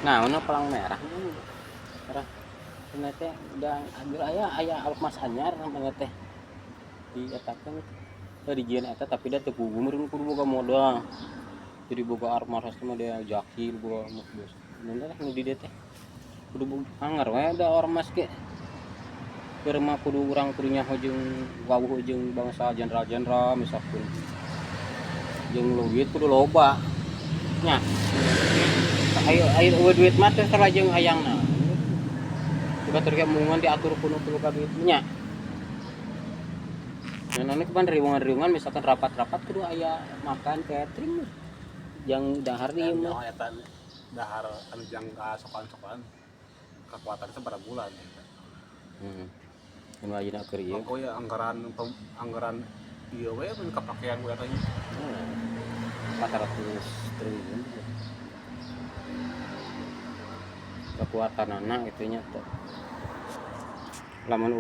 Nah, ono palang merah. Merah. Ini teh udah ambil aya aya ormas anyar namanya teh. Di eta kan teh di jieun eta, tapi da teu kudu meureun kudu boga modal. Jadi boga ormas mah dia jaki boga bos. Bener nu di dieu teh. Kudu anger we da ormas ge. Keur mah kudu urang kudu nyaho jeung wawuh jeung bangsa jenderal-jenderal misalkan. Jeung duit kudu loba. Nya. Ayo ayo, euweuh duit mah teh sarua jeung hayangna. Coba terus embungan diatur kudu kudu ka duit nya. Nah, nanti kapan riwungan-riwungan misalkan rapat-rapat kudu aya makan catering yang dahar di imah. Nyawa eta dahar anu jang ka sokan-sokan kekuatan sabaraha bulan. Nu ayeuna keur ieu. Mangko ya anggaran anggaran ieu we mun kapakean we eta nya. 400 triliun kekuatan anak itu nya teh. Lamun